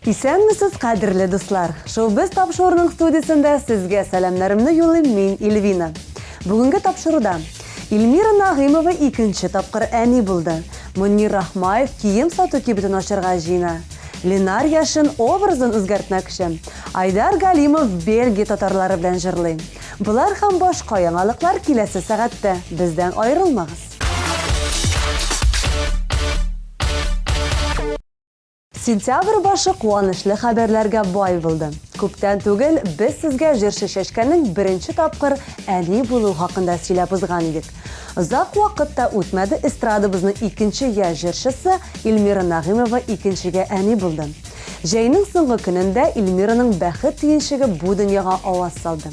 Исәнмесез, кадерле дуслар! Шоу-без тапшыруының студиясендә сезгә сәламнәремне юллыйм мин, Ильвина. Бүгенге тапшыруда Ильмира Нагыймова икенче тапкыр әни булды. Мөнир Рахмаев кием сату кибетен ачарга җыена. Ленар Яшин образын үзгәртмәкче. Айдар Галимов Бельгия татарлары белән җырлый. Болар һәм башка яңалыклар киләсе сәгатьтә. Бездән аерылмагыз! Сентябрь башы куанычлы хәбәрләргә бай булды. Күптән түгел без сезгә җырчы Чәчкәнең беренче тапкыр әни булуы хакында сөйләп узган идек. Озак вакыт та үтмәде, эстрадабызның икенче яшь җырчысы Эльмира Нәгыймова икенчегә әни булды. Җәйнең соңгы көнендә Эльмираның бәхет төенчеге бу дөньяга аваз салды.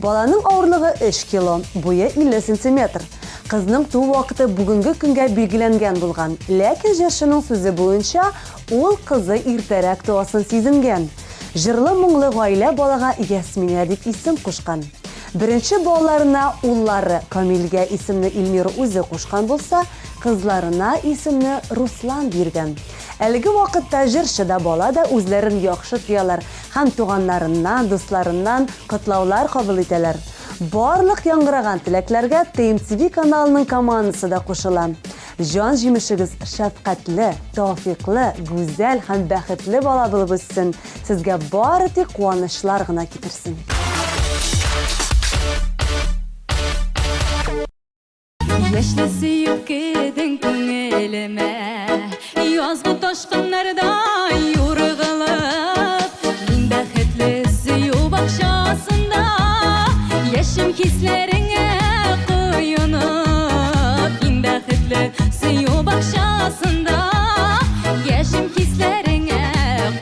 Баланың авырлыгы өч кило, буе 50 сантиметр. Кызның туу вакыты бүгенге көнгә билгеләнгән булган, ләкин җырчының сүзе буенча, ул кызы иртәрәк туасын сизенгән. Җырлы-моңлы гаилә балага Ясминә дип исем кушкан. Беренче балаларына уллары Камилгә исемне Илмира үзе кушкан булса, кызларына исемне Руслан биргән. Әлеге вакытта җырчы да, бала да үзләрен яхшы тоялар һәм туганнарыннан, дусларыннан котлаулар кабул итәләр. Барлык яңгыраган теләкләргә ТМТV каналының командасы да кушыла. Җан җимешегез шәфкатьле, тәүфыйклы, гүзәл һәм бәхетле бала булып үссен, сезгә бары тик куанычлар гына китерсен. Яшьле сөеп кердең күңелемә, Язгы ташкыннарда юргылып. Мин бәхетле сөю бакчасында, Яшим хисләреңә коенып. Мин бәхетле сөю бакчасында, Яшим хисләреңә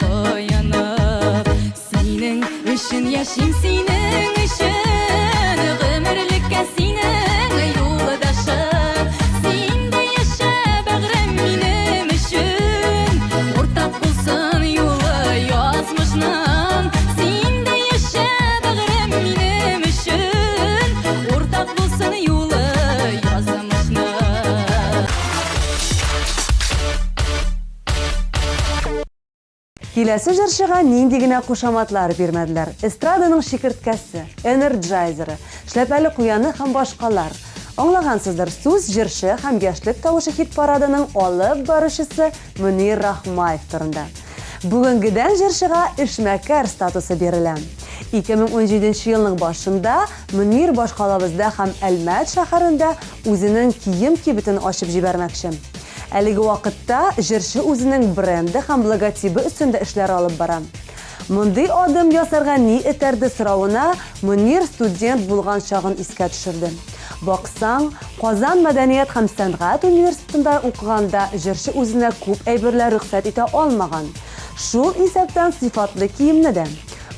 коенып. Синең өчен яшим, синең өчен Гомерлеккә синең юлдашым. Син дә яшә, бәгърем, минем өчен, Уртак булсын юлы язмышның. Син дә яшә, бәгърем, минем өчен, Уртак булсын юлы язмышның. Киләсе җырчыга нинди генә кушаматлар бирмәделәр, эстраданың чикерткәсе, энерджайзеры, шляпәле куяны һәм башкалар. Аңлагансыздыр, сүз җырчы һәм Яшьлек тавышы хит-парадының алып баручысы Мөнир Рахмаев турында. Бүгенгедән җырчыга эшмәкәр статусы бирелә. 2017 елның башында Мөнир башкалабызда һәм Әлмәт шәһәрендә үзенең кием кибетен ачып җибәрмәкче. Әлеге вакытта җырчы үзенең бренды һәм логотибы өстендә эшләр алып бара. Мондый адым ясарга ни этәрде соравына Мөнир студент булган чагын искә төшерде. Баксаң, Казан мәдәният һәм сәнгать университетында укыганда җырчы үзенә күп әйберләр рөхсәт итә алмаган. Шул исәптән сыйфатлы киемне дә.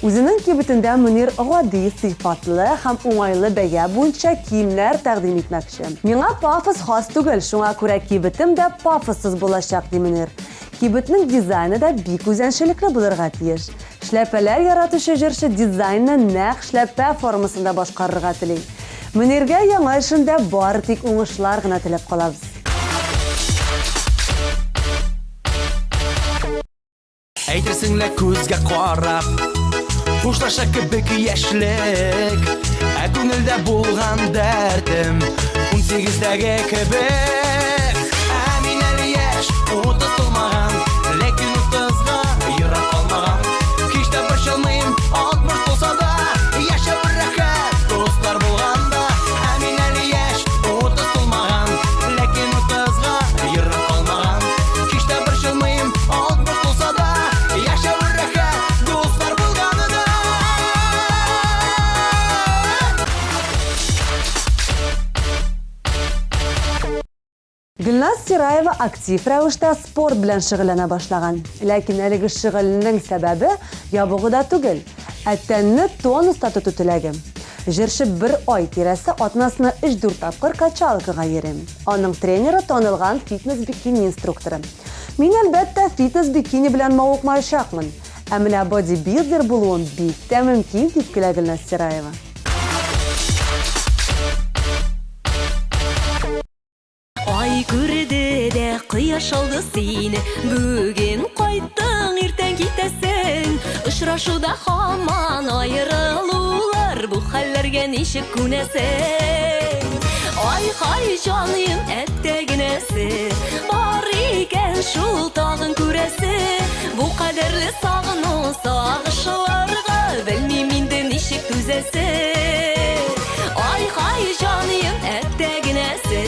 Үзенең кибетендә Мөнир гади, сыйфатлы һәм уңайлы бәя буенча киемнәр тәкъдим итмәкче. Миңа пафос хас түгел, шуңа күрә кибетем дә пафоссыз булачак, ди Мөнир. Кибетнең дизайны да бик үзенчәлекле булырга тиеш. Шляпәләр яратучы җырчы дизайнны нәкъ шляпә формасында башкарырга тели. Мөниргә яңа эшендә бары тик уңышлар гына теләп калабыз. Әйтерсең лә күзгә карап Хушлаша кебек яшьлек. Ә күңелдә булган дәртем 18-дәге кебек. Ә мин әле яшь, 30 тулмаган, Ләкин 30-га ерак калмаган. Һич тә борчылмыйм, 60 тулса да, Яшәү рәхәт, дуслар булганда. Ә мин әле яшь, 30 тулмаган, Ләкин 30-га ерак калмаган. Һич тә борчылмыйм, 60 тулса да, Яшәү рәхәт, дуслар булганда. Гөлназ Сираева актив рәвештә спорт белән шөгыльләнә башлаган. Ләкин әлеге шөгыльнең сәбәбе ябыгуда түгел, ә тәнне тонуста тоту теләге. Җырчы бер ай тирәсе атнасына өч-дүрт тапкыр качалкага йөри. Аның тренеры танылган фитнес-бикини инструкторы. Мин, әлбәттә, фитнес-бикини белән мавыкмаячакмын. Ә менә бодибилдер булуым бик тә мөмкин, дип көлә Гөлназ Сираева. Ай күрде дә кояш алды сине. Бүген кайттың, иртән китәсең. Очрашуда һаман аерылулар, бу хәлләргә ничек күнәсең? Ай-һай, җаныем, әттәгенәсе, бар икән шул тагын күрәсе. Бу кадәрле сагыну, сагышларга белмим инде ничек түзәсе. Ай-һай, җаныем, әттәгенәсе,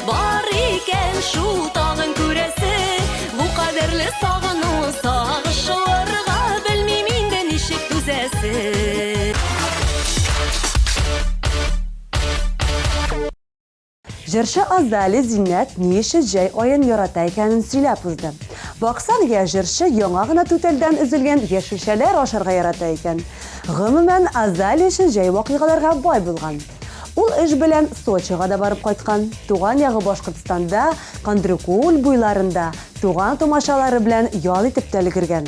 бар икән шул тагын күрәсе. Бу кадәрле сагыну, сагышларга белмим инде ничек түзәсе. Җырчы Азалия Зиннәт ни өчен җәй аен ярата икәнен сөйләп узды. Баксаң, яшь җырчы яңа гына түтәлдән өзелгән яшелчәләр ашарга ярата икән. Гомумән, Азалия өчен җәй вакыйгаларга бай булган. Ул эш белән Сочига да барып кайткан. Туган ягы Башкортстанда, Кандрюкүл буйларында туган-тумачалары белән ял итеп тә өлгергән.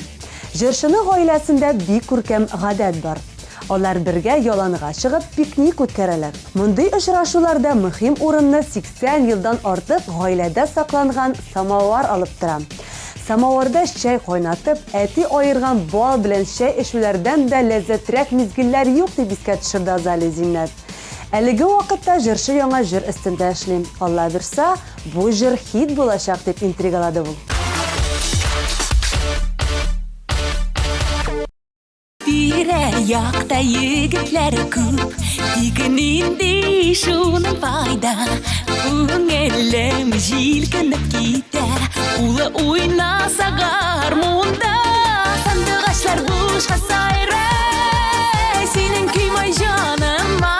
Җырчының гаиләсендә бик күркәм гадәт бар. Алар бергә яланга чыгып пикник үткәрәләр. Мондый очрашуларда мөһим урынны 80 елдан артык гаиләдә сакланган самовар алып тора. Самоварда чәй кайнатып, әти аерган бал белән чәй эчүләрдән дә ләззәтрәк мизгелләр юк, дип искә төшерде Азалия Зиннәт. Әлеге вакытта җырчы яңа җыр өстендә эшли. Алла бирса, бу җыр хит булачак, дип интригалады ул. Тирә-якта егетләр күп, тик нинди шуның файда? Күңелем җилкенеп китә, кулы уйнаса гармунда. Сандугачлар бушка сайрый, синең көй май җаныма.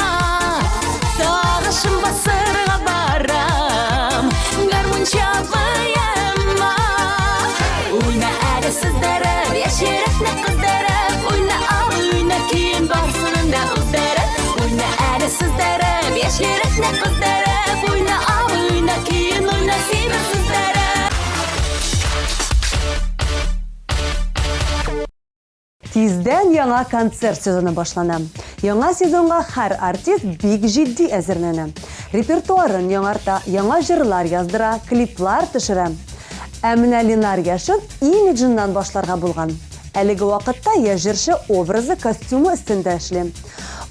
Сагышым басырга барам, гармунчы абыема. Уйна әле сыздырып, яшь йөрәкне кыздырып, уйна ал, уйна көен барсынын да уздырып. Уйна әле сыздырып, яшь йөрәкне кыздырып, уйна ал, уйна көен, уйна син сыздырып. Тиздән яңа концерт сезоны башлана. Яңа сезонга һәр артист бик җитди әзерләнә. Репертуарын яңарта, яңа җырлар яздыра, клиплар төшерә. Ә менә Ленар Яшин имиджыннан башларга булган. Әлеге вакытта яшь җырчы образы, костюмы өстендә эшли.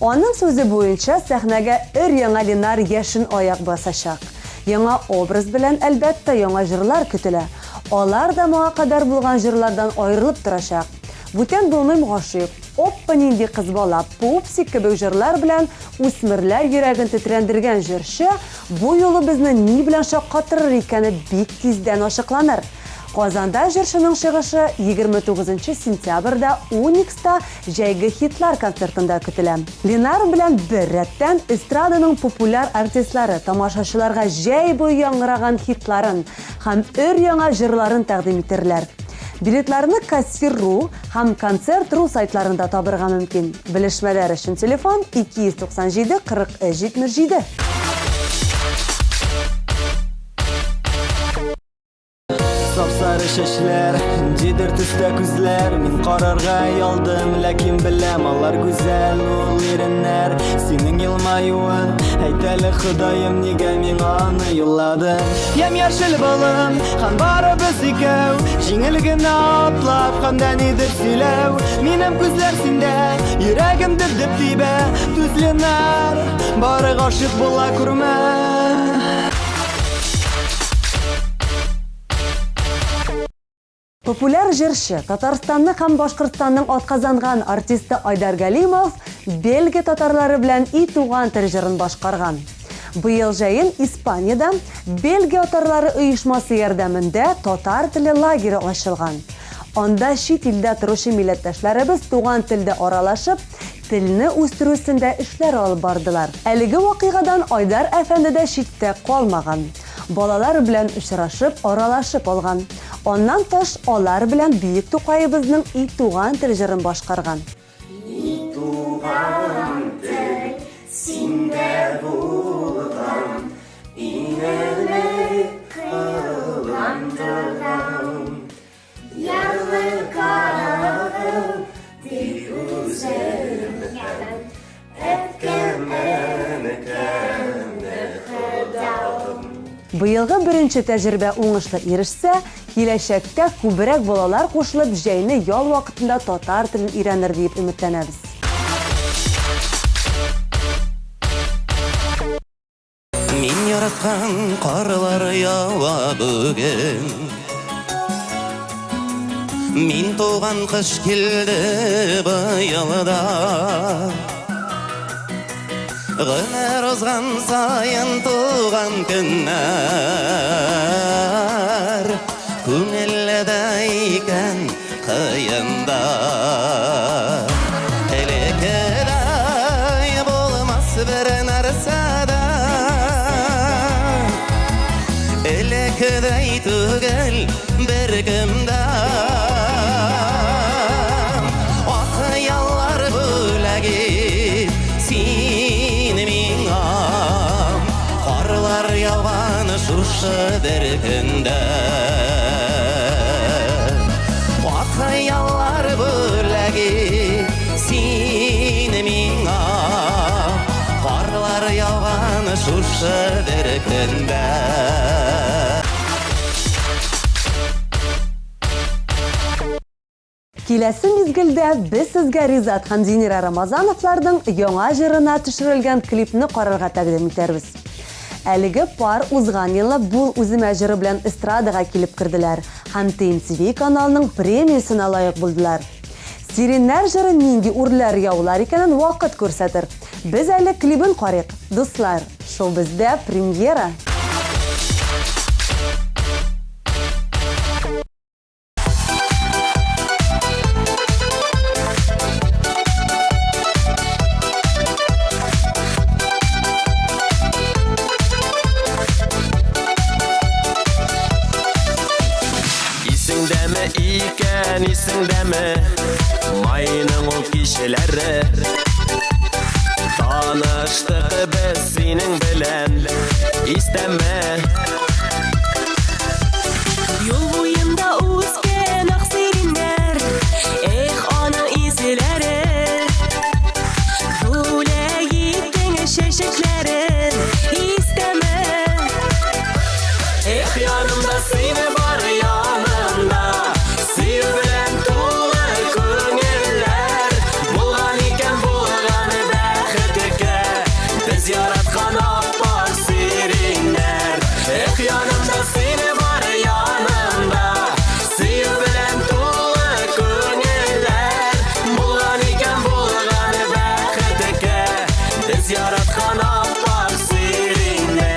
Аның сүзе буенча, сәхнәгә өр-яңа Ленар Яшин аяк басачак. Яңа образ белән, әлбәттә, яңа җырлар көтелә. Алар да моңа кадәр булган җырлардан аерылып торачак. Бүтән булмыйм гашыйк, Оппа нинди кыз бала, Пупсик кебек җырлар белән үсмерләр йөрәген тетрәндергән җырчы бу юлы безне ни белән шаккатырыр икәне бик тиздән ачыкланыр. Казанда җырчының чыгышы 29 нчы сентябрьдә Уникста Җәйге хитлар концертында көтелә. Ленар белән бер рәттән эстраданың популяр артистлары тамашачыларга җәй буе яңгыраган хитларын һәм өр-яңа җырларын тәкъдим итерләр. Билетларны Кассир.ру һәм Концерт.ру сайтларында табырга мөмкин. Белешмәләр өчен телефон 297 43 77. Сап-сары чәчләр, ниндидер төстә күзләр. Мин карарга оялдым, ләкин беләм, алар гүзәл ул иреннәр. Синең елмаюың, әйт әле, Ходаем, нигә миңа аны юлладың? Ямь-яшел болын, һәм барыбыз икәү, Җиңел генә атлап, һәм дә нидер сөйләү. Минем күзләр синдә, йөрәгем дөп-дөп тибә. Түз, Ленар, бары гашыйк була күрмә. Популяр җырчы, Татарстанны һәм Башкортстанның атказанган артисты Айдар Галимов Бельгия татарлары белән И туган тел җырын башкарган. Быел җәен Испаниядә Бельгия татарлары оешмасы ярдәмендә татар теле лагере ачылган. Анда чит илдә торучы милләттәшләребез туган телдә аралашып, телне үстерү өстендә эшләр алып бардылар. Әлеге вакыйгадан Айдар әфәнде дә читтә калмаган. Балалар белән очрашып, аралашып алган. Аннан тыш, алар белән бөек Тукаебызның И туган тел җырын башкарган. И туган тел, синдә булган иң элек кылган догам. Ярлыкагым дип үзем һәм әткәм, әнкәмне Ходам. Быелгы беренче тәҗрибә уңышлы ирешсә, Киләчәктә күбрәк балалар кушылып, җәйне ял вакытында татар телен өйрәнер диеп өметләнәбез. Мин яраткан карлар ява бүген. Мин туган кыш килде быел да. Гомер узган саен туган көннәр Күңелле дә икән кыенда. Элеккедәй булмас бер нәрсә дә. Элеккедәй түгел беркем дә. Ак хыяллар бүләк ит син миңа. Карлар яуган шушы бер көндә. Ак хыяллар бүләк ит син миңа. Карлар яуган шушы бер көндә. Киләсе мизгелдә без сезгә Ризат һәм Зинира Рамазановларның яңа җырына төшерелгән клипны карарга тәкъдим итәрбез. Әлеге пар узган елны Бул үземә җыры белән эстрадага килеп керделәр һәм TMTV каналының премиясенә лаек булдылар. Сиреннәр җыры нинди үрләр яулар икәнен вакыт күрсәтер. Без әле клибын карыйк. Дуслар, шоу бездә премьера! Исеңдәме икән, исеңдәме Майның ул кичәләре Таныштык без синең белән Истәме? Юл буенда үскән ак сиреннәр, Эх, аның изеләре. Бүләк иттең чәчәкләрен, Истәме? Эх, янымда сине бар янымда Сөю белән тулы күңелләр Булган икән булган бәхеткә Без яраткан аппак сиреннәр Эх, янымда сине бар янымда Сөю белән тулы күңелләр Булган икән булган бәхеткә Без яраткан аппак сиреннәр.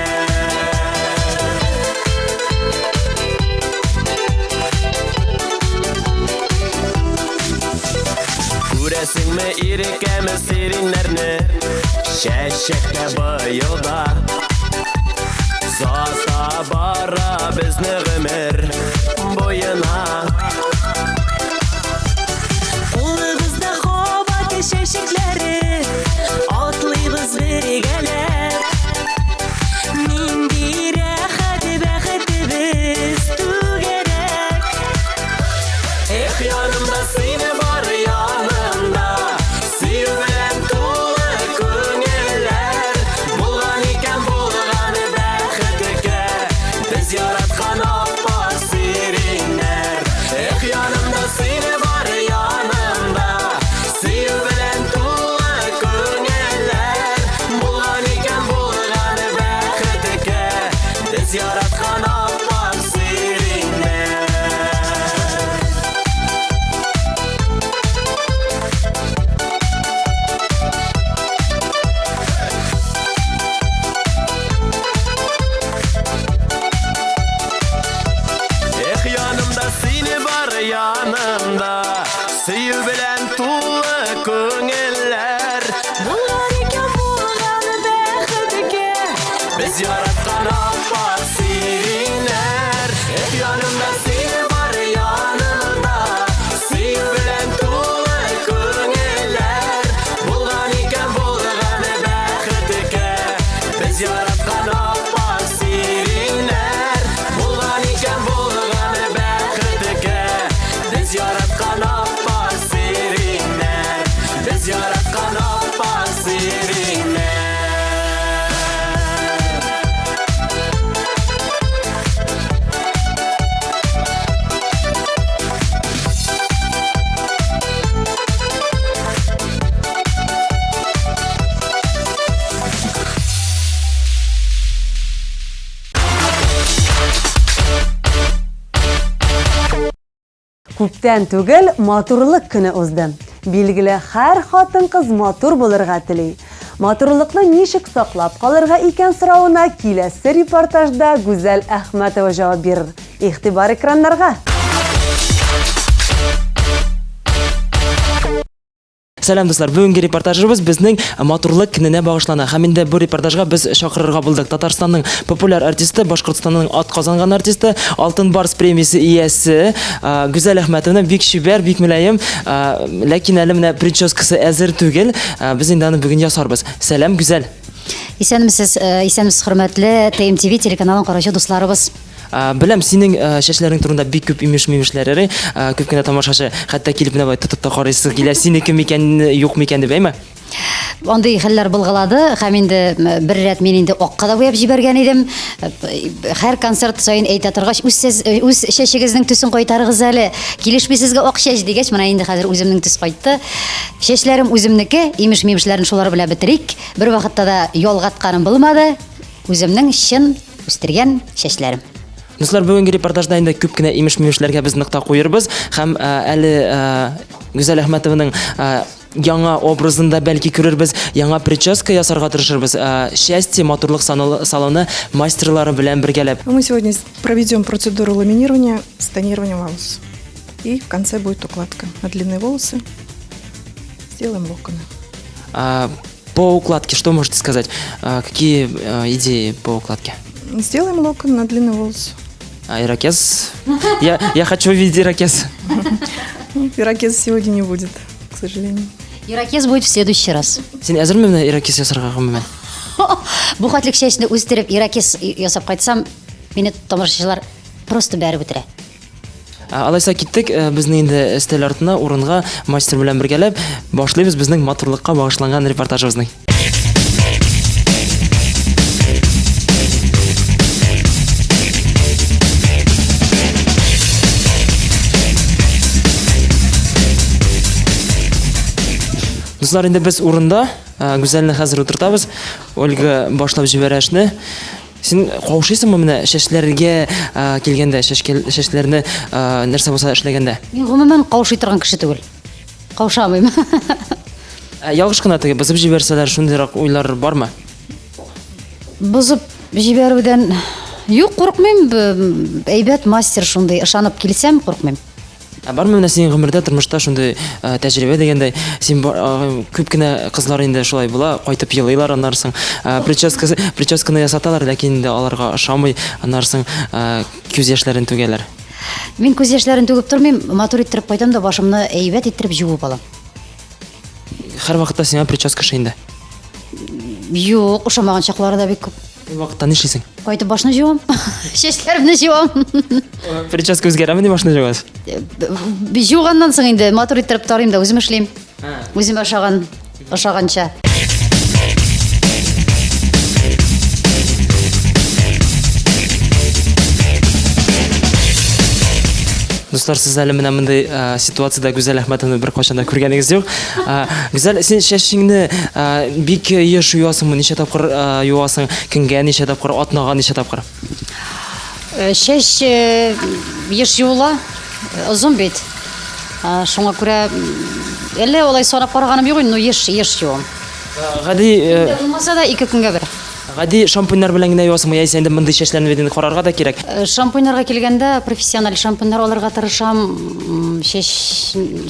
Күрәсеңме, ирекәме сиреннәрне Чәчәктә быел да Зата бара безне гомер буена. Кулыбызда кабат чәчәкләре, Атлыйбыз бергәләп. Нинди рәхәт бәхетебез түгәрәк. Эх, янымда сине бар янымда Сөю белән тулы күңелләр Булган икән булган бәхеткә Без яраткан аппак сиреннәр. Күптән түгел матурлык көне узды. Билгеле, һәр хатын-кыз матур булырга тели. Матурлыкны ничек саклап калырга икән соравына киләсе репортажда Гүзәл Әхмәтова җавап бирер. Игътибар экраннарга! Сәлам, дуслар! Бүгенге репортажыбыз безнең матурлык көненә багышлана. Һәм инде бу репортажга без чакырырга булдык Татарстанның популяр артисты, Башкортстанның ат казанган артисты, Алтын Барс премиясе иясе Гүзәл Әхмәтовна. Бик чибәр, бик мөлаем, ләкин әле менә прическасы әзер түгел. Без инде аны бүген ясарбыз. Сәлам, Гүзәл! Исәнмесез, исәнмесез, хөрмәтле ТМТВ телеканалын караучы дусларыбыз. Беләм, синең чәчләрең турында бик күп имеш-мимешләр йөри. Күп кенә тамашачы хәтта килеп менә болай тотып та карыйсы килә, синеке микән, юк микән дип, әйме? Андый хәлләр булгалады һәм инде бер рәт мин инде акка да буяп җибәргән идем. Һәр концерт саен әйтә торгач, үз сез, үз чәчегезнең төсен кайтарыгыз әле. Килешми сезгә ак чәч дигәч, менә инде хәзер үземнең төс кайтты. Чәчләрем үземнеке, имеш-мимешләрне шулар белән бетерик. Бер вакытта да ялгатканым булмады. Үземнең чын Үстергән чәчләрем. Дуслар, бүгенге репортажда инде күп кенә имеш-мимешләргә без нокта куербыз һәм э, әле э, Гүзәл Әхмәтованың э, яңа образын да бәлки күрербез, яңа прическа ясарга тырышырбыз. Счастье матурлык салоны мастерлары белән бергәләп. Мы сегодня проведем процедуру ламинирования с тонированием волос. И в конце будет укладка на длинные волосы. Сделаем локоны. По укладке что можете сказать? А, какие идеи по укладке? Сделаем локон на длинный волос. А ирокез? Я, я хочу увидеть ирокез. Ну, ирокез сегодня не будет, к сожалению. Ирокез будет в следующий раз. Син әзерме менә ирокез ясарга гомумән? Бу хәтлек чәчне үстереп ирокез ясап кайтсам, мине тамашачылар просто бәреп үтерә. Алайса киттек, э, безнең инде өстәл артына урынга мастер белән бергәләп башлыйбыз безнең матурлыкка багышланган репортажыбызны. Дуслар, инде без урында, э, Гүзәлне хәзер утыртабыз. Ольга башлап җибәрә эшне. Син каушыйсыңмы менә чәчләргә килгәндә, чәчләрне нәрсә булса эшләгәндә? Мин гомумән каушый торган кеше түгел. Каушамыйм. Ә ялгыш кына теге бозып җибәрсәләр, шундыйрак уйлар бармы? Бозып җибәрүдән юк, курыкмыйм. Әйбәт мастер шундый, ышанып килсәм, курыкмыйм. Ә бармы менә синең гомердә, тормышта шундый э, тәҗрибә дигәндәй, син бар, э, күп кенә кызлар инде шулай була, кайтып елыйлар аннан соң, э, прическасы, прическаны ясаталар, ләкин инде аларга ошамый, аннан соң э, күз яшьләрен түгәләр. Мин күз яшьләрен түгеп тормыйм, матур иттереп кайтам да башымны әйбәт иттереп җуып алам. Һәрвакытта сиңа прическа ошый инде. Юк, ошамаган чаклары да бик күп. Ул вакытта нишлисең? Кайтып башны җуам. Чәчләремне җуам. Прическа үзгәрәме ди башны җугач? Җуганнан соң инде матур иттереп тарыйм да үзем эшлим. Үземә ошаган, ошаганча. Дуслар, сез әле менә мондый э, ситуациядә Гүзәл Әхмәтовны беркайчан да күргәнегез юк. Э, Гүзәл, син чәчеңне э, бик еш юасыңмы? Ничә тапкыр э, юасың? Көнгә ничә тапкыр, атнага ничә тапкыр? Э, Чәч э, еш юыла, э, озын бит. Э, Шуңа күрә м, әллә алай санап караганым юк инде, но еш еш юам. Гади э, Булмаса да ике көнгә бер. Гади шампуньнар белән генә юасыңмы, яисә инде мондый чәчләрне бит инде карарга да кирәк. Э, шампуньнарга килгәндә, профессиональ шампуньнар алырга тырышам. Чәч,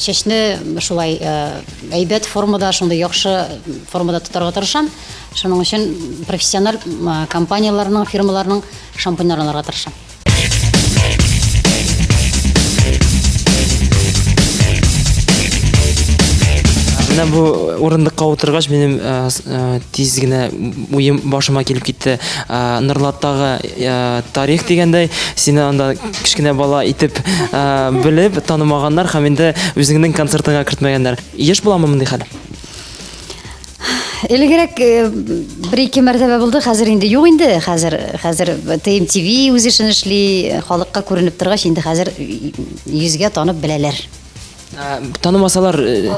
чәчне шулай э, әйбәт формада, шундый яхшы формада тотарга тырышам. Шуның өчен профессиональ компанияләрнең, фирмаларның шампуньнарын алырга тырышам. Менә бу урындыкка утыргач, минем э, э, тиз генә уем башыма килеп китте. Э, Нырлаттагы тарих дигәндәй, сине анда кечкенә бала итеп белеп, танымаганнар һәм инде үзеңнең концертыңа кертмәгәннәр. Еш буламы мондый хәл? Элегрәк э, бер-ике мәртәбә булды, хәзер инде юк инде. Хәзер хәзер ТМТВ үз эшен эшли, халыкка күренеп торгач, инде хәзер йөзгә танып беләләр. Ә, Танымасалар, э,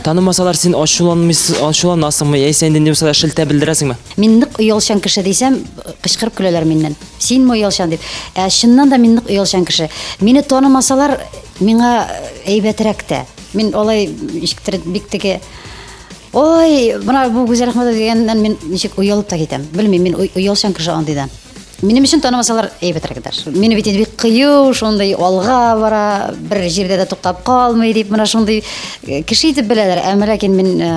танымасалар син ачуланмыйсың, ачуланасыңмы, яисә инде ни булса да шелтә белдерәсеңме? Мин нык оялчан кеше дисәм, кычкырып көләләр миннән. Синме оялчан дип. Ә чыннан да мин нык оялчан кеше. Мине танымасалар, миңа әйбәтрәк тә. Мин алай ничектер бик теге Ой, менә бу Гүзәл Әхмәтова дигәннән мин ничек оялып та китәм. Белмим, мин оялчан кеше андыйдан. Минем өчен танымасалар әйбәтрәк даже. Мине бит инде бик кыю, шундый алга бара, бер җирдә дә туктап калмый дип, менә шундый э, кеше итеп беләләр. Әмма ләкин мин э,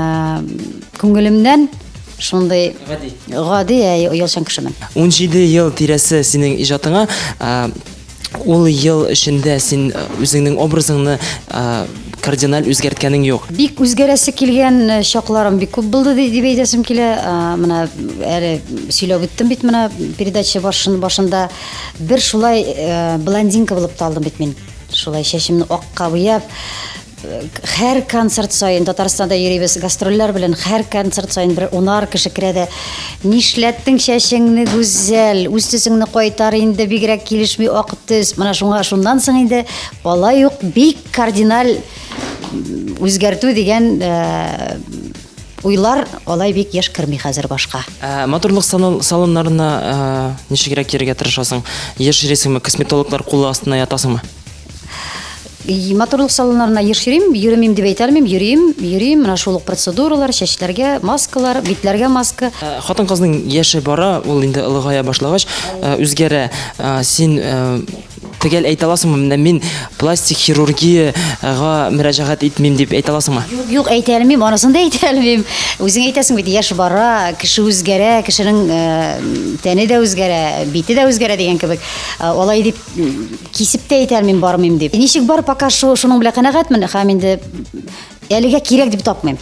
күңелемнән шундый гади, гади, әй, оялчан кешемен. 17 ел тирәсе синең иҗатыңа, э, Ул ел эчендә син үзеңнең образыңны кардиналь үзгәрткәнең юк. Бик үзгәрәсе килгән чакларым бик күп булды дип әйтәсем килә. Менә әле сөйләп үттем бит менә передача башын, башында. Бер шулай блондинка булып та алдым бит мин. Шулай чәчемне акка буяп, Һәр концерт саен Татарстанда йөрибез гастрольләр белән, һәр концерт саен бер унар кеше керә дә, нишләттең чәчеңне, Гүзәл, үз төсеңне кайтар инде, бигрәк килешми ак төс. Менә шуңа шуннан соң инде алай ук бик кардиналь үзгәртү дигән э, уйлар алай бик еш керми хәзер башка. Ә, матурлык салоннарына э, ничегрәк йөрергә тырышасың? Еш йөрисеңме, косметологлар кулы астына ятасыңмы? Матурлык салоннарына еш йөрим, йөремим дип әйтә алмыйм, йөрим, йөрим, менә шул ук процедуралар, чәчләргә маскалар, битләргә маска. Э, хатын-кызның яше бара, ул инде олыгая башлагач, э, үзгәрә. Э, син төгәл әйтә аласыңмы, менә мин пластик хирургиягә мөрәҗәгать итмим дип әйтә аласыңмы? Юк, юк, әйтә алмыйм, анысын да әйтә алмыйм. Үзең әйтәсең бит, яшь бара, кеше үзгәрә, кешенең тәне дә үзгәрә, бите дә үзгәрә дигән кебек. Алай дип Кисеп тә әйтә алмыйм, бармыйм дип. Ничек бар, пока шу, шуның белән канәгатьмен һәм инде әлегә кирәк дип тапмыйм.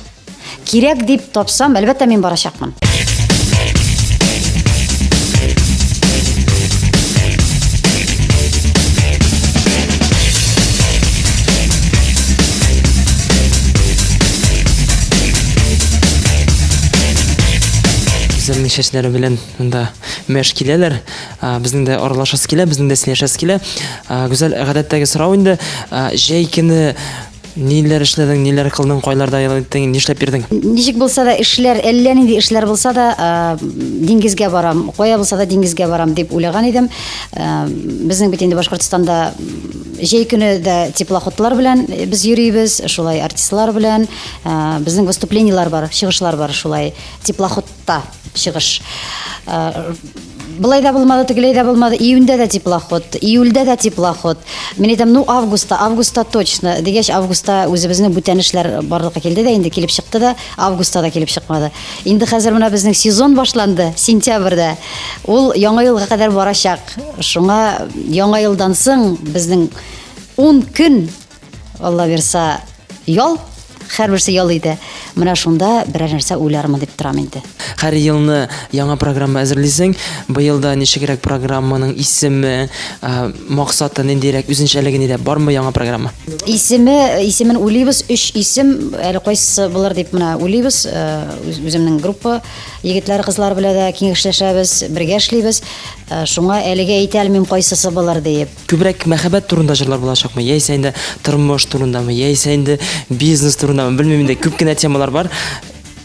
Кирәк дип тапсам, әлбәттә, мин барачакмын. Үзләренең чәчләре белән монда мәш киләләр. Безнең дә аралашасы килә, безнең дә сөйләшәсе килә. Гүзәл, гадәттәге сорау инде, җәй көне ниләр эшләдең, ниләр кылдың, кайларда ял иттең, нишләп йөрдең? Ничек булса да эшләр, әллә нинди эшләр булса да, диңгезгә барам, кая булса да диңгезгә барам дип уйлаган идем. Безнең бит инде Башкортстанда җәй көне дә теплоходлар белән без йөрибез, шулай артистлар белән. Безнең выступлениеләр бар, чыгышлар бар шулай теплоходта чыгыш. Былай да булмады, тегеләй дә булмады. Июньдә дә теплоход, июльдә дә теплоход. Мин әйтәм, ну августта, августта точно. Дигәч, августта үзебезнең бүтән эшләр барлыкка килде дә, инде килеп чыкты да, августта да килеп чыкмады. Инде хәзер менә безнең сезон башланды, сентябрьдә. Ул яңа елга кадәр барачак. Шуңа яңа елдан соң безнең 10 көн Алла бирса, ял, һәрберсе ял итә. Менә шунда берәр нәрсә уйлармын дип торам инде. Һәр елны яңа программа әзерлисең. Быел да ничегрәк программаның исеме, максаты ниндирәк, үзенчәлеге нидә? Бармы яңа программа? Исеме, исемен уйлыйбыз. Өч исем, әле кайсысы булыр дип менә уйлыйбыз. Үземнең группа егетләре, кызлар белән дә киңәшләшәбез, бергә эшлибез. Шуңа әлегә әйтә алмыйм кайсысы булыр диеп. Күбрәк мәхәббәт турында җырлар булачакмы, яисә инде тормыш турындамы, яисә инде бизнес турындамы, белмим инде, күп кенә темалар бар.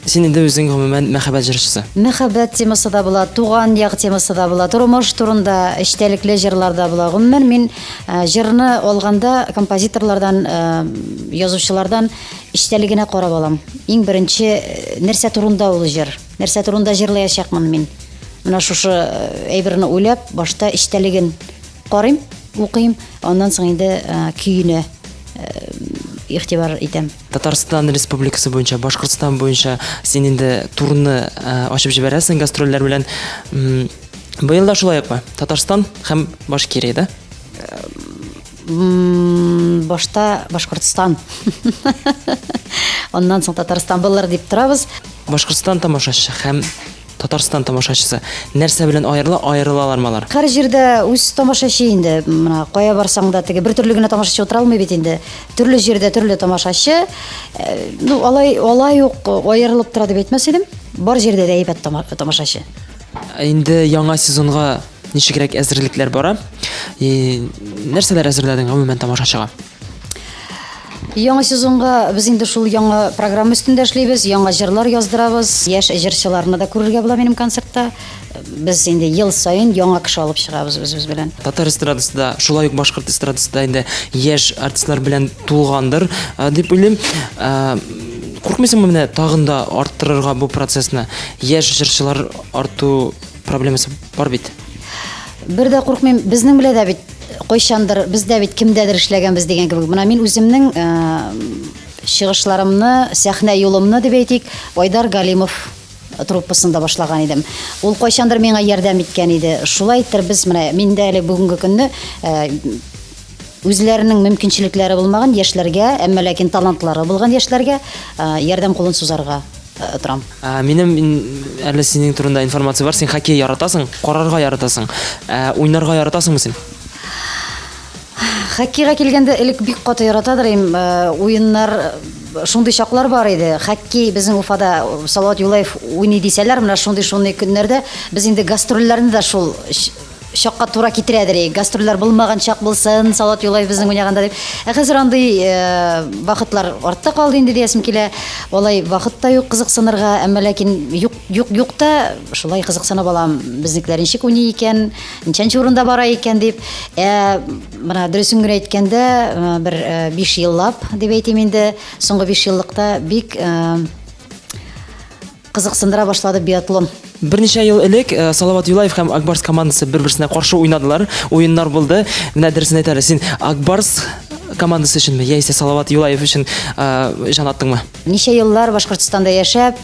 Син инде үзең гомумән мәхәббәт җырчысы. Мәхәббәт темасы да була, туган як темасы да була, тормыш турында эчтәлекле җырлар да була. Гомумән, мин э, җырны алганда композиторлардан, э, язучылардан эчтәлегенә карап алам. Иң беренче, э, нәрсә турында ул җыр? Нәрсә турында җырлаячакмын мин? Менә шушы әйберне уйлап, башта эчтәлеген Карыйм, укыйм, аннан соң инде көенә игътибар итәм. Татарстан Республикасы буенча, Башкортстан буенча син инде турны ачып җибәрәсең гастрольләр белән. Быел да шулай укмы? Татарстан һәм Башкирия, да? Башта Башкортстан. Аннан соң Татарстан булыр дип торабыз. Башкортстан тамашачысы һәм Татарстан тамашачысы нәрсә белән аерыла, аерылалармы алар? Һәр җирдә үз тамашачы инде. Менә кая барсаң да теге бер төрле генә тамашачы утыра алмый бит инде. Төрле җирдә төрле тамашачы. Э, ну, алай, алай ук аерылып тора дип әйтмәс идем. Бар җирдә дә әйбәт тамашачы. Инде яңа сезонга ничегрәк әзерлекләр бара? И, нәрсәләр әзерләдең гомумән тамашачыга? Яңа сезонга без инде шул яңа программа өстендә эшлибез, яңа җырлар яздырабыз. Яшь җырчыларны да күрергә була минем концертта. Без инде ел саен яңа кеше алып чыгабыз үзебез белән. Татар эстрадасы да, шулай ук башкорт эстрадасы да инде яшь артистлар белән тулгандыр дип уйлыйм. Куркмыйсыңмы менә тагын да арттырырга бу процессны? Яшь җырчылар арту проблемасы бар бит. Бер дә куркмыйм. Безнең белә дә бит кайчандыр без дә бит кемдәдер эшләгәнбез дигән кебек. Менә мин үземнең чыгышларымны, сәхнә юлымны дип әйтик, Айдар Галимов труппасында башлаган идем. Ул кайчандыр миңа ярдәм иткән иде. Шулай итеп без менә мин дә әле бүгенге көнне үзләренең мөмкинчелекләре булмаган яшьләргә, әмма ләкин талантлары булган яшьләргә ярдәм кулын сузарга торам. Минем әле синең турында информация бар. Син хоккей яратасың, карарга яратасың. Ә уйнарга яратасыңмы син? Хоккейга килгәндә элек бик каты яратадыр идем. Уеннар шундый чаклар бар иде. Хоккей безнең Уфада Салават Юлаев уйный дисәләр, менә шундый-шундый көннәрдә без инде гастрольләрне дә шул чакка тура китерәдер идек. Гастрольләр булмаган чак булсын, Салават Юлаев безнең уйнаганда дип. Ә хәзер андый вакытлар артта калды инде диясем килә. Алай вакыт та юк кызыксынырга, әмма ләкин юк, юк, юк та шулай кызыксынып алам. Безнекеләр ничек уйный икән, ничәнче урында бара икән дип. Ә менә дөресен генә әйткәндә, бер 5 еллап дип әйтим инде, соңгы 5 еллыкта бик кызыксындыра башлады биатлон. Берничә ел элек Салават Юлаев һәм Акбарс командасы бер-берсенә каршы уйнадылар. Уеннар булды. Менә дөресен әйт әле, син Акбарс командасы өченме, яисә Салават Юлаев өчен җан аттыңмы? Ничә еллар Башкортстанда яшәп,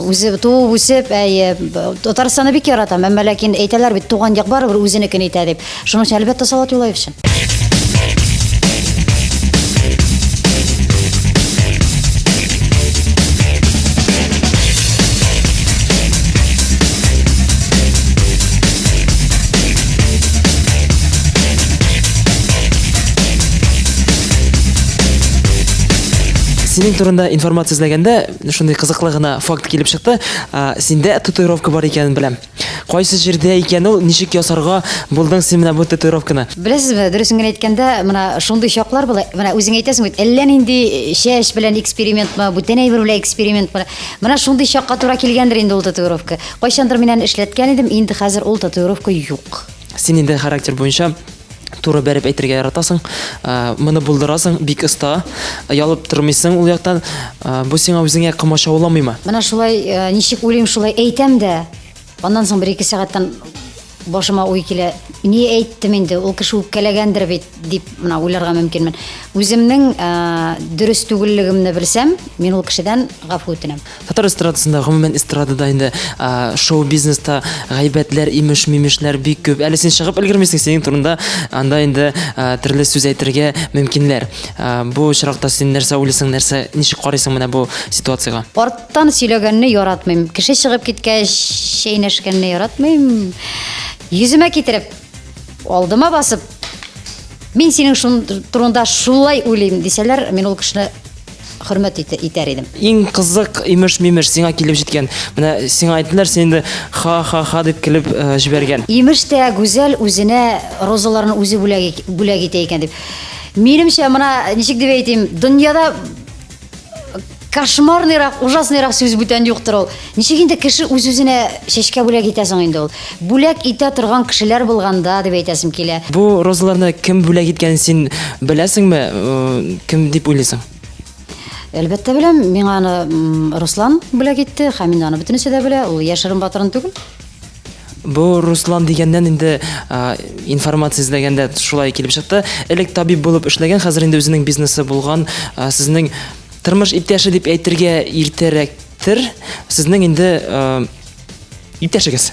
үзе туып үсеп, әйе, Татарстанны бик яратам, әмма ләкин әйтәләр бит, туган як барыбер үзенекен итә дип. Шуның өчен, әлбәттә, Салават Юлаев өчен. Синең турында информация эзләгәндә, шундый кызыклы гына факт килеп чыкты. Синдә татуировка бар икәнен беләм. Кайсы җирдә икән ул, ничек ясарга булдың син менә бу татуировканы? Беләсезме, дөресен генә әйткәндә, менә шундый чаклар була. Менә үзең әйтәсең бит, әллә нинди чәч белән экспериментмы, бүтән әйбер белән экспериментмы. Менә шундый чакка тура килгәндер инде ул татуировка. Кайчандыр мин аны эшләткән идем, инде хәзер ул татуировка юк. Син инде характер буенча туры бәреп әйтергә яратасың, моны булдырасың, бик оста, ялып тормыйсың ул яктан. Бу сиңа үзеңә комачауламыймы? Менә шулай, ничек уйлыйм, шулай әйтәм дә. Аннан соң бер-ике сәгатьтән башыма уй килә. Ни әйттем инде, ул кеше үпкәләгәндер бит, дип менә уйларга мөмкинмен. Үземнең дөрес түгеллегемне белсәм, мин ул кешедән гафу үтенәм. Татар эстрадасында, гомумән эстрадада инде шоу-бизнеста гайбәтләр, имеш-мимешләр бик күп. Әле син чыгып өлгермисең, синең турында анда инде төрле сүз әйтергә мөмкиннәр. Бу очракта син нәрсә уйлыйсың, нәрсә, ничек карыйсың менә бу ситуациягә? Арттан сөйләгәнне яратмыйм. Кеше чыгып киткәч, чәйнәшкәнне яратмыйм. Йөземә китереп, алдыма басып, мин синең шун турында шулай уйлыйм дисәләр, мин ул кешене хөрмәт итәр идем. Иң кызык имеш-мимеш сиңа килеп җиткән. Менә сиңа әйттеләр, син инде ха-ха-ха дип көлеп э, җибәргән. Имеш тә Гүзәл үзенә розаларны үзе бүләк бүләк итә икән дип. Минемчә, менә ничек дип әйтим, дөньяда кошмарныйрак, ужасныйрак сүз бүтән юктыр ул. Ничек инде кеше үз-үзенә чәчкә бүләк итә соң инде ул? Бүләк итә торган кешеләр булганда дип әйтәсем килә. Бу розаларны кем бүләк иткәнен син беләсеңме? Э, кем дип уйлыйсың? Әлбәттә беләм. Миңа аны Руслан бүләк итте, һәм инде аны бөтенесе дә белә. Ул яшерен батырын түгел. Бу Руслан дигәннән инде информация эзләгәндә шулай килеп чыкты. Элек табиб булып эшләгән, хәзер инде үзенең бизнесы булган, сезнең тормыш иптәше дип әйтергә иртәрәктер. Сезнең инде иптәшегез.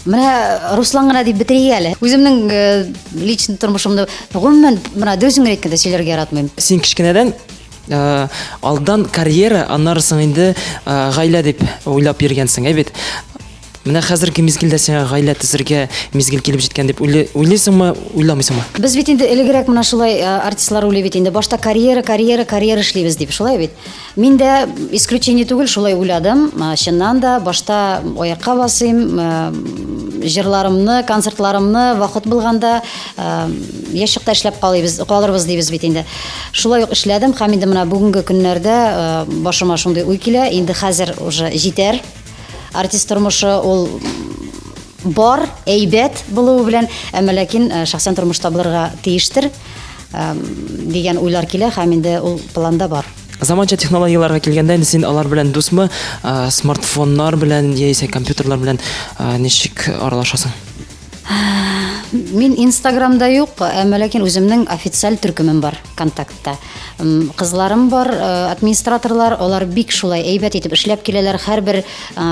Менә Руслан гына дип бетерик әле. Үземнең э, личный тормышымны гомумән менә дөресен генә әйткәндә сөйләргә яратмыйм. Син кечкенәдән э, алдан карьера, аннары соң инде э, гаилә дип уйлап йөргәнсең, әй бит? Менә хәзерге мизгелдә сиңа гаилә төзергә мизгел килеп җиткән дип уйлыйсыңмы, уйламыйсыңмы? Без бит инде элегрәк менә шулай э, артистлар уйлый бит инде. Башта карьера, карьера, карьера эшлибез дип, шулай бит. Мин дә исключение түгел, шулай уйладым. Э, чыннан да башта аякка басыйм, э, җырларымны, концертларымны вакыт булганда яшь чакта эшләп калыйбыз, калырбыз дибез бит инде. Шулай ук эшләдем һәм инде менә бүгенге көннәрдә башыма шундый уй килә, инде хәзер уже җитәр. Артист тормышы ул бар, әйбәт булуы белән, әмма ләкин э, шәхсән тормышта булырга тиештер дигән уйлар килә һәм инде ул планда бар. Заманча технологияләргә килгәндә, инде син алар белән дусмы? Э, смартфоннар белән яисә компьютерлар белән э, ничек аралашасың? Мин Инстаграмда юк, әмма ләкин үземнең официаль төркемем бар Контактта. Кызларым бар, э, администраторлар, алар бик шулай әйбәт итеп эшләп киләләр, һәрбер э,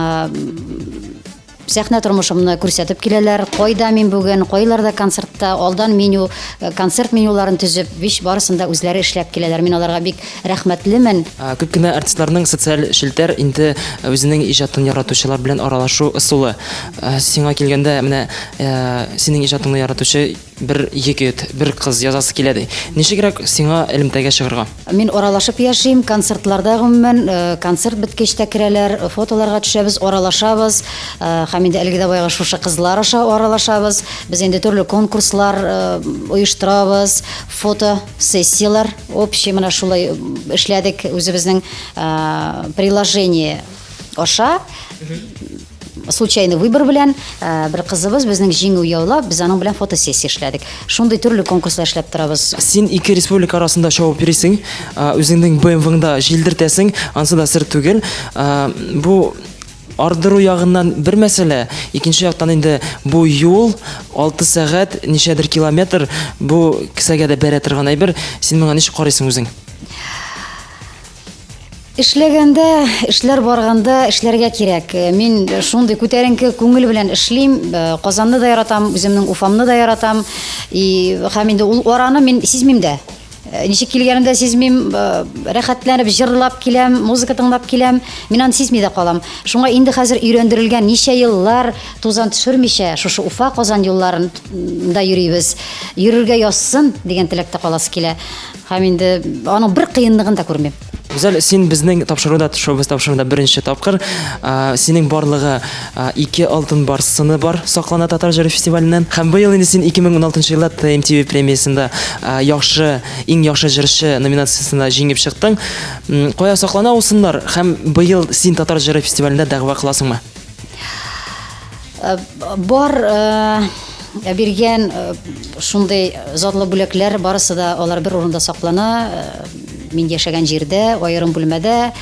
сәхнә тормышымны күрсәтеп киләләр. Кайда мин бүген, кайларда концертта, алдан меню, э, концерт менюларын төзеп, биш барысын да үзләре эшләп киләләр. Мин аларга бик рәхмәтлемен. Күп кенә артистларның социаль челтәр инде үзенең иҗатын яратучылар белән аралашу ысулы. Ә, сиңа килгәндә, менә ә, синең иҗатыңны яратучы бер егет, бер кыз язасы килә ди. Ничегрәк сиңа элемтәгә чыгарга? Мин аралашып яшим, концертларда гомумән, э, концерт беткәч тә керәләр, фотоларга төшәбез, аралашабыз. Э, һәм инде әлеге дә баягы шушы кызлар аша аралашабыз. Без инде төрле конкурслар э, оештырабыз, фото сессияләр общий менә шулай эшләдек үзебезнең приложение аша. Случайный выбор белән э, бер кызыбыз безнең җиңү яулап, без аның белән фотосессия эшләдек. Шундый төрле конкурслар эшләп торабыз. Син ике республика арасында чабып йөрисең, э, үзеңнең БМВңда җилдертәсең, ансы да сер түгел. Э, бу ардыру ягыннан бер мәсьәлә, икенче яктан инде бу юл 6 сәгать, ничәдер километр, бу кесәгә дә бәрә торган әйбер. Син моңа ничек карыйсың үзең? Эшләгәндә, эшләр барганда эшләргә кирәк. Э, мин шундый күтәренке күңел белән эшлим. Э, Казанны да яратам, үземнең Уфамны да яратам. И һәм инде ул араны мин сизмим дә. Э, ничек килгәнен дә сизмим, рәхәтләнеп җырлап киләм, музыка тыңлап киләм. Мин аны сизми дә калам. Шуңа инде хәзер өйрәндерелгән ничә еллар тузан төшермичә шушы Уфа Казан юлларында йөрибез. Йөрергә язсын дигән теләктә каласы килә. Һәм инде аның бер кыенлыгын да күрмим. Гүзәл, син безнең тапшыруда, шоу-без тапшыруында беренче тапкыр. Синең барлыгы ике алтын барс сыны бар, саклана татар җыры фестиваленнән. Һәм быел инде син 2016 елда TMTV премиясендә яхшы, иң яхшы җырчы номинациясендә җиңеп чыктың. Кая саклана ул сыннар? Һәм быел син татар җыры фестивалендә дәгъва кыласыңмы? Э, бар э, биргән э, шундый затлы бүләкләр барысы да алар бер урында саклана. Мин яшәгән җирдә, аерым бүлмәдә,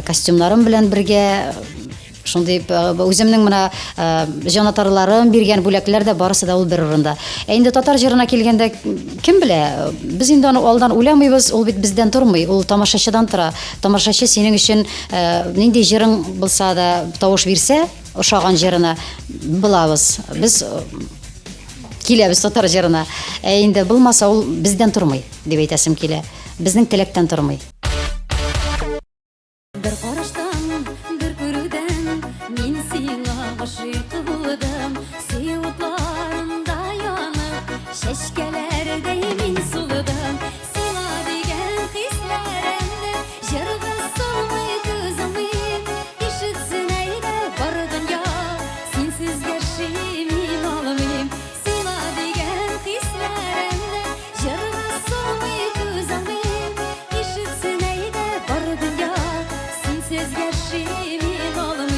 костюмнарым белән бергә шундый үземнең менә җанатарларым биргән бүләкләр дә барысы да ул бер урында. Ә инде татар җырына килгәндә, кем белә, без инде аны алдан уйламыйбыз, ул бит бездән тормый, ул тамашачыдан тора. Тамашачы синең өчен нинди җырың булса да тавыш бирсә, ошаган җырына булабыз. Без э, киләбез татар җырына. Ә инде булмаса, ул бездән тормый, дип әйтәсем килә. Безнең теләктән тормый. Бер караштан, бер күрүдән мин сиңа гашыйк булдым. Сөю утларында янып, чәчкәләрдәй мин сулдым. Сиңа дигән хисләремне җырга салмый түзалмыйм. Ишетсен әйдә бар дөнья, синсез яшим мин алмыйм. Сиңа дигән хисләремне җырга салмый түзалмыйм. Ишетсен әйдә бар дөнья, синсез яшим мин алмыйм.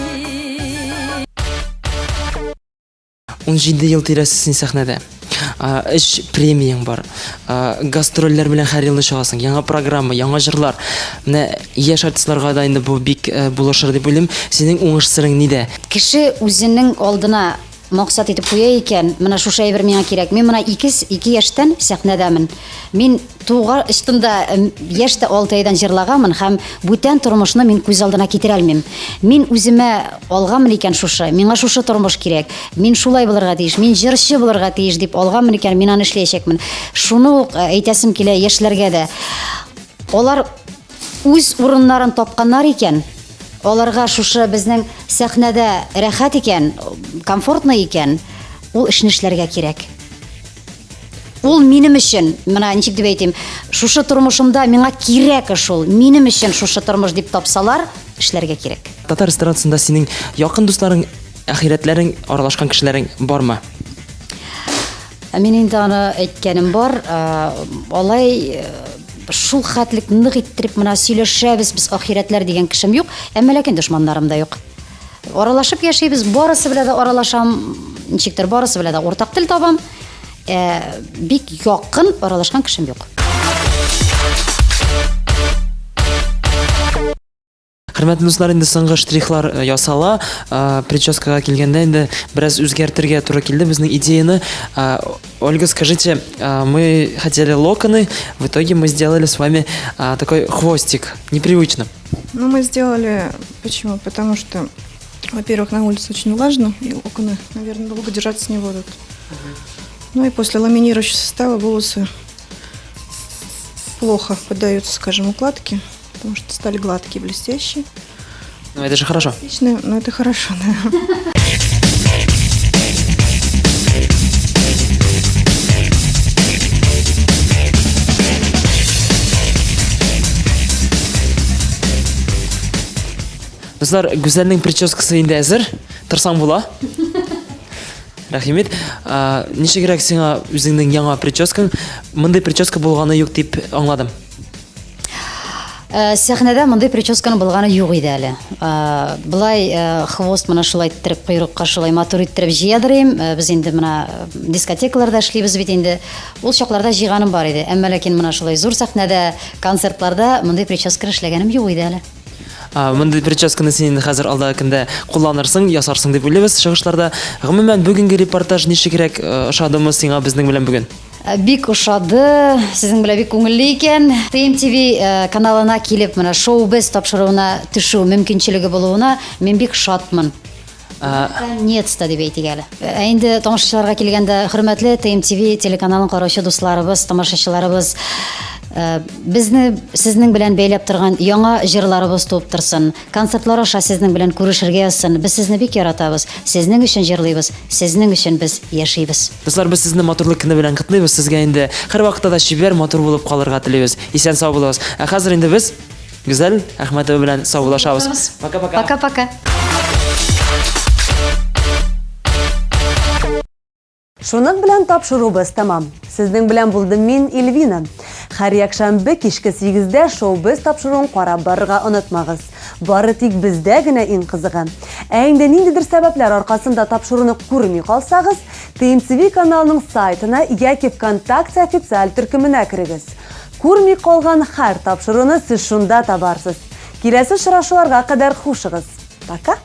17 ел тирәсе син сәхнәдә. Өч премияң бар. Гастрольләр белән һәр елны чыгасың. Яңа программа, яңа җырлар. Менә яшь артистларга да инде бу бик э, булышыр дип уйлыйм. Синең уңыш сырың нидә? Кеше үзенең алдына максат итеп куя икән, менә шушы әйбер миңа кирәк. Мин менә 2 яшьтән сәхнәдәмен. Мин Туга очтым да, яшь тә 6 айдан җырлаганмын һәм бүтән тормышны мин күз алдына китерә алмыйм. Мин үземә алганмын икән шушы, миңа шушы тормыш кирәк, мин шулай булырга тиеш, мин җырчы булырга тиеш дип алганмын икән, мин аны эшләячәкмен. Шуны ук э, әйтәсем килә яшьләргә дә. Алар үз урыннарын тапканнар икән, Аларга шушы безнең сәхнәдә рәхәт икән, комфортно икән, ул эшне эшләргә кирәк. Ул минем өчен, менә ничек дип әйтим, шушы тормышымда миңа кирәк шул, минем өчен шушы тормыш дип тапсалар, эшләргә кирәк. Татар эстрадасында синең якын дусларың, әхирәтләрең, аралашкан кешеләрең бармы? Мин инде аны әйткәнем бар, алай шул хәтлек нык иттереп менә сөйләшәбез без ахирәтләр дигән кешем юк, әмма ләкин дошманнарым да юк. Аралашып яшибез, барысы белән дә аралашам, ничектер барысы белән дә уртак тел табам. Ә, бик якын аралашкан кешем юк. Хөрмәтле дуслар, инде соңгы штрихлар э, ясала. Э, прическага килгәндә инде бераз үзгәртергә туры килде безнең идеяны. Э, Ольга, скажите, мы хотели локоны, в итоге мы сделали с вами такой хвостик. Непривычно. Ну, мы сделали... Почему? Потому что, во-первых, на улице очень влажно, и локоны, наверное, долго держаться не будут. Ну и после ламинирующего состава волосы плохо поддаются, скажем, укладке, потому что стали гладкие, блестящие. Ну, это же хорошо. Отлично, но это хорошо, да. Дуслар, Гүзәлнең прическасы инде әзер. Торсаң була. Рәхим ит. Ничегрәк сиңа үзеңнең яңа прическаң? Мондый прическа булганы юк дип аңладым. Э, сәхнәдә мондый прическаның булганы юк иде әле. Э, былай э, хвост менә шулай иттереп, койрыкка шулай матур иттереп җыядыр идем. Без инде менә дискотекаларда эшлибез бит инде. Ул чакларда җыйганым бар иде. Әмма ләкин менә шулай зур сәхнәдә, концертларда мондый прическа эшләгәнем юк иде әле. Мондый прическаны син инде хәзер алдагы көндә кулланырсың, ясарсың дип уйлыйбыз чыгышларда. Гомумән, бүгенге репортаж ничегрәк ошадымы сиңа безнең белән бүген? Э, бик ошады, сезнең белән бик күңелле икән. ТМТВ э, каналына килеп, менә шоу-без тапшыруына төшү мөмкинчелеге булуына мин бик шатмын. Наконец-то дип әйтик әле. Ә инде тамашачыларга килгәндә, хөрмәтле ТМТВ телеканалын караучы дусларыбыз, тамашачыларыбыз, э, безне сезнең белән бәйләп торган яңа җырларыбыз туып торсын. Концертлар аша сезнең белән күрешергә язсын. Без сезне бик яратабыз. Сезнең өчен җырлыйбыз, сезнең өчен без яшибез. Дуслар, без сезне матурлык көне белән котлыйбыз. Сезгә инде һәрвакытта да чибәр, матур булып калырга телибез. Исән сау булыгыз. Ә хәзер инде без Гүзәл Әхмәтова белән саубуллашабыз. Пока-пока. Пока-пока. Шуның белән тапшыруыбыз тәмам. Сезнең белән булдым мин, Ильвина. Һәр якшәмбе кичке 8-дә Шоу-без тапшыруын карап барырга онытмагыз. Бары тик бездә генә иң кызыгы. Ә инде ниндидер сәбәпләр аркасында тапшыруны күрми калсагыз, ТМТВ каналының сайтына яки ВКонтакте официаль төркеменә керегез. Күрми калган һәр тапшыруны сез шунда табарсыз. Киләсе очрашуларга кадәр хушыгыз. Пока!